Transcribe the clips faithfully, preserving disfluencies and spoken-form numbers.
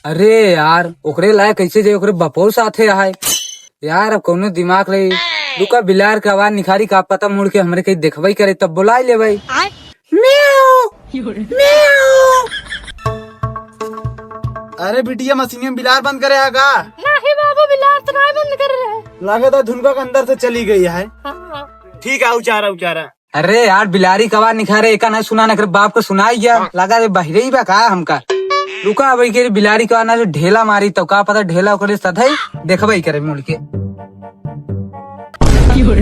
अरे यार, ओकरे लायक कैसे जाई, ओकरे बपो साथे आए। यार, अब कौनो दिमाग रही। रुका, बिलार के आवाज निखारी, का पता मुड़ के हमरे कहीं देखबई करे, तब बुलाई लेबई। म्याऊ, म्याऊ। अरे बिटिया, मशीन में बिलार बंद करे है का? नाही बाबू, बिलार तो नाही बंद कर रहे। लागत है धुनका के अंदर से चली गई है। हाँ। ठीक है, उचारा, उचारा। अरे यार, बिलारी कवा निखारे, एका नहीं सुना, नकर बाप को सुनाई गया। लगा रे बहिरे ही बा का हमका। रुका, अब के बिलारी कवा ना जो ढेला मारी, तो का पता ढेला ओकरे सधई देखबई करे मुड़ के। अब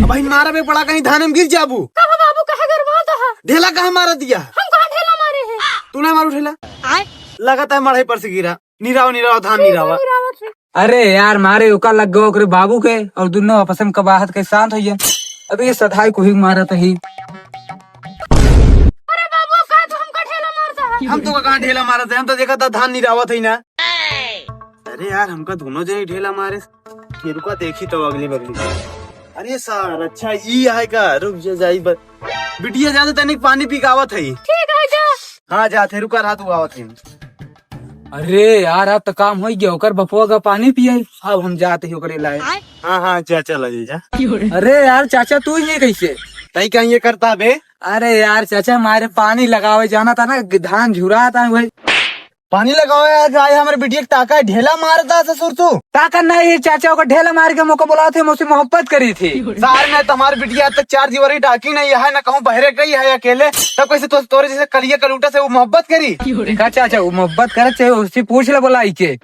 भाई मारा बे पड़ा, कहीं धान में गिर जाबू। कहा बाबू, कहा गरमाता है? ढेला कहाँ मारा दिया? हम कहाँ ढेला मारे हैं? तू ना मारू ढेला। आए। लगातार मड़ई पर से गिरा। निराव, निराव, धान निरावा। निरावत है। अरे यार, मारे ओका लग गवा ओकरे बाबू के, और दुनो आपस में कबाहत के शांत होइए। अबे ये सधाई को ही मारत ही। अरे बाबू, का तू हमका ढेला मारता है? हम तो कहाँ ढेला मारत है, हम तो देखा था धान निरावत है ना। अरे यार, हमका दोनों जने ढेला मारे। ये रुका, देखी तो अगली बगली। अरे सर, अच्छा ई आए का? रुक जा, जाई बर। बिटिया, जा तो तनिक पानी पी के आवत है। ठीक है, जा। हाँ, जात है, रुका रहा, तू आवत है। अरे यार, अब तो काम हो गया, ओकर बपुआ का पानी पिए। अब हम जाते ही ओकरे लाए। हाँ, हाँ, जा, चला जी, जा। अरे यार, चाचा, तू ये कैसे? तई कहीं ये करता बे? अरे यार, चाचा, हमारे पानी लगावे जाना था ना, धान झुरा था भाई। पानी लगावे आज आए हमारे बिटिया के ताका ढेला मारता ससुर तू। ताका नहीं है चाचा, ओकर ढेला मार के मोको बोला थे, मोसे मोहब्बत करी थी। सार ने तुम्हारे बिटिया आज तक चार दीवारी डाकी नहीं है, ना कहूँ बहरे गई है अकेले, तब कैसे तो, तोरे जैसे कलिया कलूटा से वो मोहब्बत करी? देखा चाचा, वो मोहब्बत करे चाहे उससे पूछ ले बोला आई के।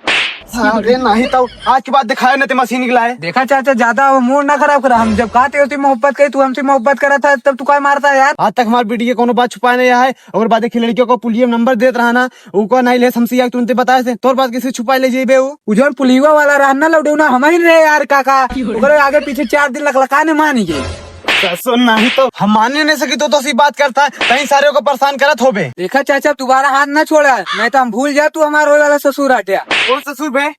अरे नहीं तो आज के बाद दिखाए न ते मशीन के लाए। देखा चाचा, ज्यादा वो मूड ना खराब करा। हम जब कहते होती मोहब्बत करे, तू हमसे मोहब्बत करा था, तब तू काय मारता है यार? आज तक हमारे बिटिया कोनो बात छुपाए नहीं है। और बात देखी, लड़कियों को पुलिया में नंबर देत रहा ना, उको नहीं ले समसी, तुरंत बताए से। तोर बात किसी छुपाए ले जेबे उ? उ जौन पुलिया वाला रहा ना लौटे ना, हम ही रहे यार काका। ओकरे आगे पीछे चार दिन लकलका ने मानी के। ससुर नहीं तो हम माने नहीं सकी, तो, तो सी बात करता है। कहीं सारे को परेशान करत होबे। देखा चाचा, दोबारा हाथ ना छोड़ा, नहीं तो हम भूल जा तू हमार होए वाला ससुर हटिया। कौन ससुर बे?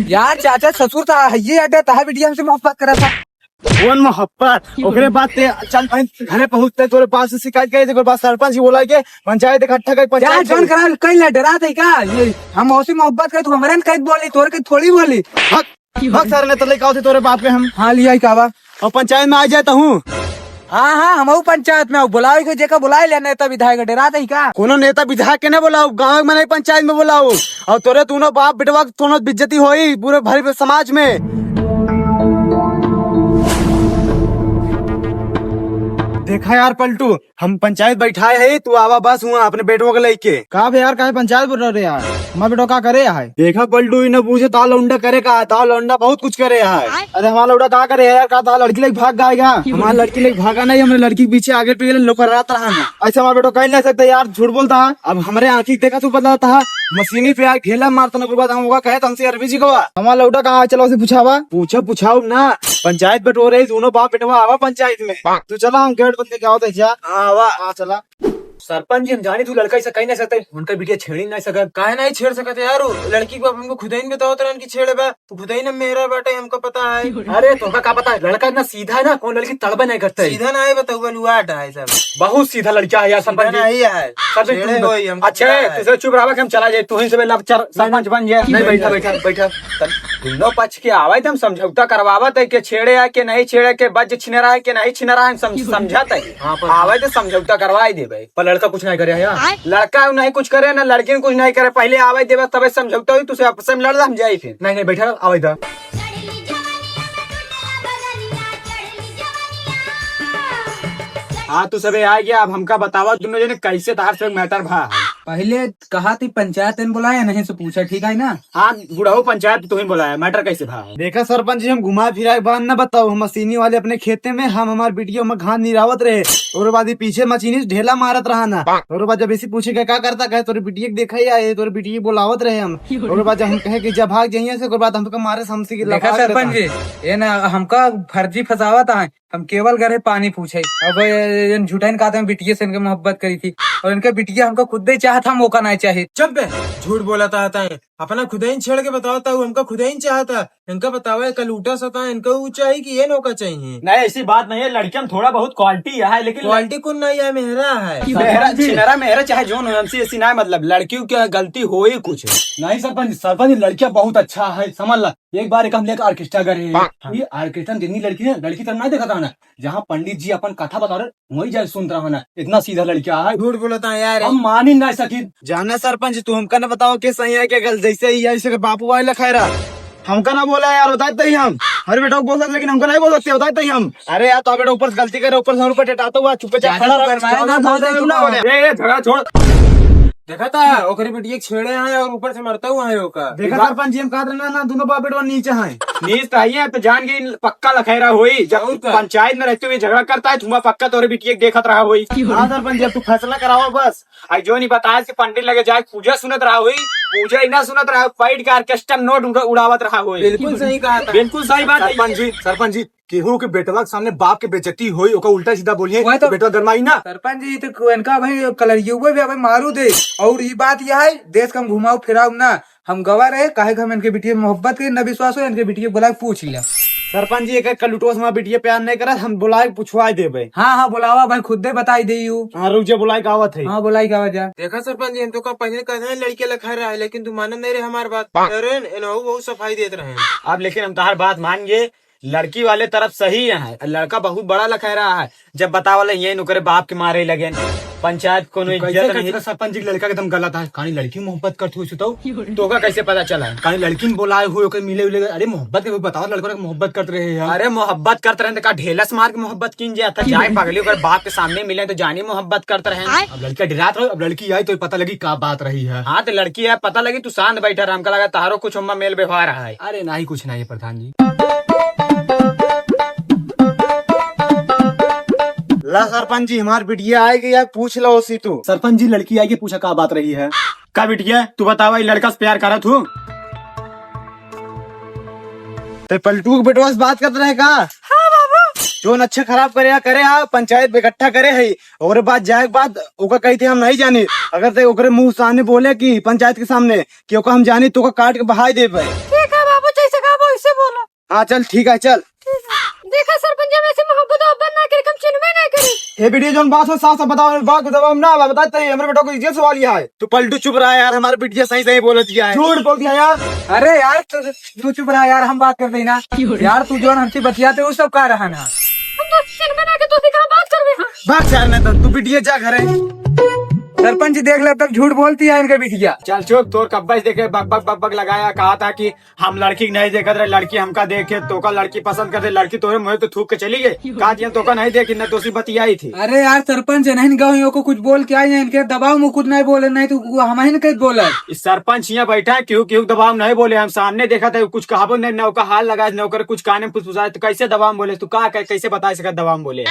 यार चाचा, ससुर था ये हटिया, तहा बिटिया हमसे मोहब्बत करा था। कौन मोहब्बत? ओकरे बाद ते चल भाई घरे पहुँचते, तोरे पास से शिकायत करे, तेरे पास सरपंच ही बोला के पंचायत इकट्ठा कर, क्या पंचायत जान करा, कहीं ना डरा थे का? ये हम मौसी मोहब्बत करे, तू हमरे न कहीं बोली, तोरे के थोड़ी बोली। हक, हक सर ने तो लेके आओ थे तोरे बाप के हम। हाँ, लिया ही कावा। और पंचायत में आ जाए तो हूँ। हाँ, हाँ, हम पंचायत में आओ, बुलावे के जेका बुलाए ले, नेता विधायक डरा थे का? कोनो नेता विधायक के ना बुलाओ, गाँव में नहीं पंचायत में बुलाओ। और तोरे दोनों बाप बेटवा के दोनों बेइज्जती होई पूरे भर समाज में। देखा यार पलटू, हम पंचायत बैठाए है, तू आवा बस हुआ अपने बेटवा के लेके। का बे यार, काहे पंचायत बोल रहे यार? हमार बेटवा का करे है? देखा पलटू, इन्हें पूछे ता लौंडा करे का, ता लौंडा बहुत कुछ करे है। अरे हमारा लौंडा का करे है यार, का ता लड़की लेके भाग गएगा? हमारा लड़की लेके भागा नहीं, हमरे लड़की के पीछे आगे पीछे लोग रात रहा है। ऐसे हमारा बेटवा कह नहीं सकते यार, झूठ बोलता है। अब हमरे आँखी देखा तू बतलाता है, मशीनी पे आके ढेला मारता ना, ओकर बाद हम होगा कहे तो हमसे अरबी जी को। हमारा लौंडा कहाँ है? चलो उसे पूछावा। पूछा पूछाओ ना, पंचायत बटोरे, दोनों बाप बेटवा आवा पंचायत में। तू चला, हम गेट बंद करके आवत है जा। हाँ, आवा। हाँ, चला। सरपंच जी, हम जानी तू लड़का ऐसा कहीं नहीं सकते, उनका बिटिया छेड़ी नहीं सकत। काहे नहीं छेड़ सकत है यार? वो लड़की के बाप हमको खुद ही नहीं बताओ तरह की छेड़े बा। तू खुद ही ना मेहरा बाटे, हमको पता है। अरे, तुमका का पता है? लड़का इतना सीधा है ना, कौन लड़की तड़बे नहीं करते। सीधा ना है, बताओ, बलुआट है सब। बहुत सीधा लड़का है यार, सीधा सरपंच जी। नहीं है। सरपंच जी, छेड़े तुम होई, हमको अच्छा पता है, है। तुझे चुप रहा कि हम चला जाए, तू ही से लब चर-, सरपंच बन जाए। नहीं, नहीं, बैठा, नहीं। बैठा, बैठा। दोनों पक्ष के आवे तो हम समझौता करवावत है कि छेड़े है कि नहीं छेड़े, के बज छिनरा है कि नहीं छिनरा है, हम सम-, समझत है। हाँ, पर आवे तो समझौता करवाई देबे। पर लड़का कुछ नहीं करे है यार। आय? लड़का नहीं कुछ करे ना, लड़की कुछ नहीं करे, पहले आवे देबे तबे समझौता होई, तुझसे आपस में लड़ हम जाई फिर। नहीं, नहीं, बैठा, आवे दा। हाँ, तू सबे आ गया, अब हमका बतावा दोनों जने कैसे तार से मैटर भा। पहले कहा थी पंचायत ने बुलाया, नहीं से पूछा, ठीक है ना? हाँ, बुढ़ऊ पंचायत तू ही बुलाया, मैटर कैसे भा? देखा सरपंच जी, हम घुमा फिरा के बात न बताओ, हम मशीनी वाले अपने खेते में, हम हमार बिटिया में घास निरावत रहे, और बाद ही पीछे मशीनी से ढेला मारत रहा ना, और बाद जब इसी पूछे के का करता, कहे तोरे बिटिया के देखा ही आए, तोरे बिटिया बोलावत रहे हम, और बाद जब हम कहे कि जब भाग जाइए से, और बाद हमको मारे समसी की देखा लबाड़ सरपंच देता। जी, ये ना हमका फर्जी फंसावत है, हम केवल घरे पानी पूछे। अब ये, ये झूठन कहते हैं बिटिया से इनके मोहब्बत करी थी, और इनके बिटिया हमको खुद ही चाहत, हम ओका नहीं चाहे। चुप बे, झूठ बोला था, आता है अपना खुद ही छेड़ के बताओ था, हमका खुद ही चाहता। इनका बतावा, कल उठा सता, इनका ऊ चाहिए कि ये नौका चाहिए? नहीं, ऐसी बात नहीं है, लड़कियां में थोड़ा बहुत क्वालिटी है, लेकिन क्वालिटी कुन नहीं है, मेहरा है। मेहरा, छिनरा, मेहरा, चाहे जोन हो, हमसे ऐसी ना मतलब, लड़कियों की गलती हो ही कुछ। नहीं सरपंच, सरपंच, लड़कियां बहुत अच्छा है, समझ ला। एक बार एक हम लेकर ऑर्केस्ट्रा गए हैं। हाँ। ये ऑर्केस्ट्रा में जितनी लड़की है, लड़की तरफ ना देखा था ना, जहाँ पंडित जी अपन कथा बता रहे, वही जाए सुनत रहा ना। इतना सीधा लड़का है। झूठ बोलत है यार। हम मान ही नहीं सकी। जाना सरपंच, तू हमका ना बताओ के सही है, के गलत, जैसे ही है, इसे के बापू वाले लखाए रहा। हमका ना बोला यार, बताए तही हम। हर बेटा को बोल सकते, लेकिन हमका नहीं बोल सकते, बताए तही हम। अरे यार, तो बेटा ऊपर से गलती करे, ऊपर से हम ऊपर टेटाता हुआ, चुपचाप ज्यादा खड़ा तो रहा, गरमाए ना, ज्यादा बोलते ज्यादा तू ना बोले। ए, ए, झगड़ा छोड़। देखा था, ओकरी बिटिया के छेड़े हैं और ऊपर से मरता हुआ है ओका। देखा बा- सरपंच जी, हम कहत रहे ना, ना, दोनों बाप बेटवा नीचे हैं। नीच तो है, तो जान के पक्का लखेरा होई। जब और का? पंचायत में रहते हुए झगड़ा करता है, तुम पक्का तोरे बिटिया के देखत रहा होई। हाँ सरपंच जी, अब तू फैसला करावा बस। आई जो नहीं बताया कि पंडित लगे जाए, पूजा सुनत रहा होई, पूजा ही ना सुनत रहा, बैठ के ऑर्केस्ट्रा नोट उड़ा-, उड़ावत रहा होई। बिल्कुल सही कहा था। बिल्कुल सही बात है। सरपंच जी, सरपंच जी, केहू के बेटवा के सामने बाप के बेइज्जती होई, ओका उल्टा सीधा बोलिए, वही तो। बेटवा गरमाई ना। सरपंच जी, तो इनका भाई कलरियुए भी अबे मारू दे। और ई बात यह है, देश का हम घुमाऊ फिराऊ ना, हम गवा रहे, काहे कि हम इनके बिटिया मोहब्बत के न विश्वास हो, इनके बिटिया बुला के पूछ लिया। सरपंच जी, एक कलुटवा से हमारा बिटिया प्यार नहीं करत, हम बुला के पूछवा देबे। हाँ, हाँ, बुलावा भाई, खुद दे बताई दे यू। हाँ, रुक जा, बुला के आवत है। हाँ, बुलाई के आवा जा। देखा सरपंच जी, हम तो का पहले कहते हैं लड़के लखा रहा है, लेकिन तू मानत नहीं रहे हमार बात। अरे, एनहू बहुत सफाई देत रहे हैं। अब लेकिन हम तहार बात मान गए, लड़की वाले तरफ सही है, लड़का बहुत बड़ा लखा रहा है। जब बतावल ये नुकरे बाप के मारे लगे, पंचायत कोनो तू कैसे इज्जत कह नहीं। सकता सरपंच जी, लड़का एकदम गलत है, कहानी लड़की मोहब्बत करत हुई सुतऊ। तो का कैसे पता चला? कहानी लड़की ने बोलाए हुए ओके मिले उले, अरे मोहब्बत के भी बताओ, लड़का मोहब्बत करत रहे हैं। अरे मोहब्बत करत रहे तो का ढेलस मार के मोहब्बत कीन जाता? जाए पगली ओकर बाप के सामने मिले तो जानी मोहब्बत करत रहे। अब लड़का डरात रहो, अब लड़की आई तो पता लगी का बात रही है। हाँ तो लड़की है, पता लगी, तू शांत बैठा रहा, हमका लगा तारो कुछ हम्मा मेल व्यवहार है। अरे नहीं, कुछ नहीं है प्रधान जी। ला सरपंच जी, हमार बिटिया आए गई है, पूछ लो उसी तू। सरपंच जी, लड़की आई के पूछा का बात रही है। का बिटिया, तू बतावा, ई लड़का से प्यार करत हूँ? ते पलटू के बेटवा से बात करत रहे का? हाँ बाबू। जोन अच्छा खराब करे या करे, हाँ, पंचायत में इकट्ठा करे है, ओकरे बाद जाए के बाद ओका कही थे हम नहीं जानी। अगर ते ओकरे मुंह सामने बोले कि पंचायत के सामने कि ओका हम जानी तो ओका काट के बहाई देबे। ठीक है बाबू, जैसे कहा वैसे बोलो। हाँ चल ठीक है चल। ठीक है। देखा सरपंच जी, हम ऐसे मोहब्बत वोहब्बत ना करी, हम चिन्हबे ना करी। ये बिटिया जोन बात है साफ साफ बताओ, बात बताओ हम ना बताते हैं, हमारे बेटा को इज्जत सवाल यह है। तू पलटू चुप रहा यार, हमारे बिटिया सही सही बोलत है। झूठ बोल दिया यार। अरे यार तू, तू चुप रहा यार, हम बात कर रही ना। यार तू जोन हमसे बतियाते वो सब का रहा ना। हम तो चिन्हबे ना के तो से कहाँ बात करबे हम। भाग यार, नहीं तो तू बिटिया जा घरे। सरपंच जी देख ले, तब झूठ बोलती है इनके बिटिया। चल चुप, तोर कब्बे से देखे बक बक बक बक लगाया, कहा था कि हम लड़की के नहीं देखत रहे, लड़की हमका देखे, तोका लड़की पसंद कर दे, लड़की तोरे मुँहे तो थूक के चली गई। का दिया तोका नहीं देखी, न तोसी बतियाई थी। अरे यार सरपंच, नहीं गाँव को कुछ बोल के आई, इनके दबाव में कुछ नहीं बोले, नहीं तो वो हम ही नहीं बोले। इस सरपंच यहाँ बैठा है, क्यों क्यों दबाव नहीं बोले, हम सामने देखा था कुछ कहाबो नहीं, न ओका हाल लगा, न ओकर कुछ काने में फुसफुसाए, तो कैसे दबाव में बोले? तू का कै-, कैसे बता सका दबाव में बोले?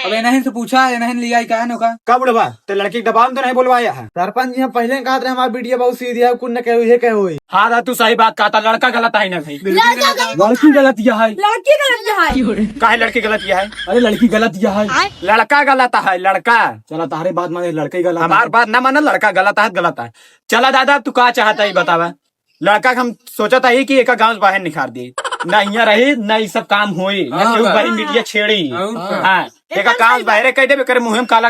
अब इन्हीं से पूछा, इन्हीं लिया ही कहा न का? का बुढ़वा, तो लड़की के दबाव में तो नहीं बोलवाया है? सरपंच जी हम पहले कहत रहे हमार बिटिया बहुत सीधी है, कुछ न कहे, ये कहे होई। हाँ, दा, तू सही बात कहता, लड़का गलत है ना भाई। लड़का गलत। लड़की गलत यह है। लड़की गलत यह है। काहे लड़की गलत यह है? अरे, लड़की गलत यह है। आय। लड़का गलत है, लड़का। चला, तारे बात माने, लड़का ही गलत है। हमार बात ना माने, लड़का गलत है, गलत है। चला दादा, तू का चाहता है, बतावा। लड़का के हम सोचत है कि एका गाँव से बाहर निकाल दी, ना हियाँ रही, ना ई सब काम होई, ना हाँ, केहू हाँ। बहिन बिटिया छेड़ी। हाँ, हाँ। हाँ। एका गाँव से बाहरे कह देबे, करे मुँह में काला,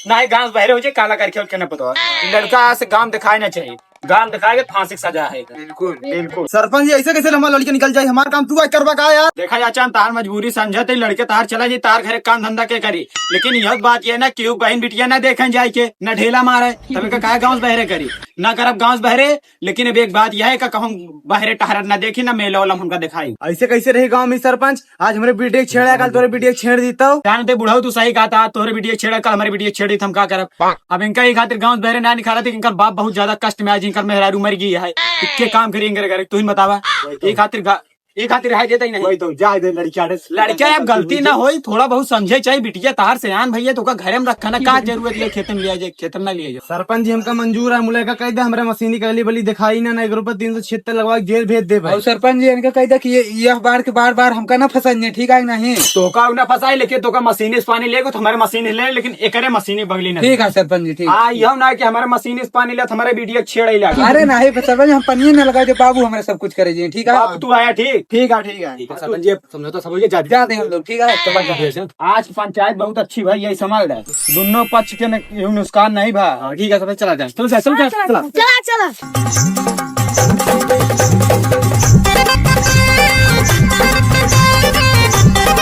ना ही गाँव से बाहरे हो जाए, काला करके उठ के ना पतवा। लड़का से गाँव दिखाए ना चाहिए, गाँव दिखाए के फांसी की सजा है। बिल्कुल। बिल्कुल। सरपंच जी, ऐसे कैसे हमार लड़के निकल जाए? हमार काम तू आज करबा का यार? देखा जा चांद, तार मजबूरी समझत है, लड़के तार चला जाए, तार घरे काम धंधा के करी, लेकिन यह बात ये ना कि बहन बिटिया ना देखे जाए के, ना ढेला मारे, तब इनका काहे गाँव से बहरे करी? ना करब गाँव से बहरे, लेकिन अब एक बात यह है का कहूँ बहरे टहरत ना देखी, ना मेला ओला में हमका दिखाई। ऐसे कैसे रही गाँव में सरपंच? आज हमरे बिटिया के छेड़ा, कल तोरे बिटिया के छेड़ दीता हूँ। जान दे बुढ़ऊ, तू सही कहा था, तोरे बिटिया के छेड़ा, कल हमारे बिटिया के छेड़ दी, तो हम का करब? अब इनका ये खातिर गाँव से बहरे ना निकाला था कि इनकर बाप बहुत ज्यादा कष्ट में आज इनकर मेहरारू मर गई है, इतने काम करी इनकर घरे, तू ही बतावा। वही तो। ये खातिर गा-, ये खातिर रह देता ही नहीं। वही तो, जाए दे लड़किया रे। लड़किया अब गलती ना होई, थोड़ा बहुत समझे चाहिए, बिटिया तार से आन भैया, तो का घरे में रखा ना, का जरूरत है खेत में लिया जाए, खेत में ना लिया जाए। सरपंच जी हमका मंजूर है, मुलायका कह दे, हमरे मशीनी के गली बली दिखाई ना, ना एक रुपये तीन सौ छिहत्तर लगवा के जेल भेज दे भाई। और सरपंच जी इनका कह दे कि ये, यह बार के बार बार हमका ना फंसाइए, ठीक है कि नहीं? तोका ना फंसाई, लेकिन तोका मशीनी से पानी लेगो तो हमारे मशीनी ले, लेकिन एकरे मशीनी बगली ना। ठीक है सरपंच जी, ठीक। हाँ, यह ना कि हमारे मशीनी से पानी ले तो हमारे बिटिया छेड़े लगा। अरे नहीं सरपंच, हम पनिये ना लगाए दे बाबू, हमारे सब कुछ करे जी, ठीक है? बाबू तू आया, ठीक। ठीक है, ठीक है। ठीक है, सरपंच जी, समझौता सब हो गया, जा दे। जाते हैं हम लोग, ठीक है? चला, जा दे। आज पंचायत बहुत अच्छी भई, यही संभाल रहे। दोनों पक्ष के न-, केहू नुकसान नहीं भा। हाँ, ठीक है, सरपंच, चला जाए। चलो, चलो, चलो, चलो, चलो। चला, चला।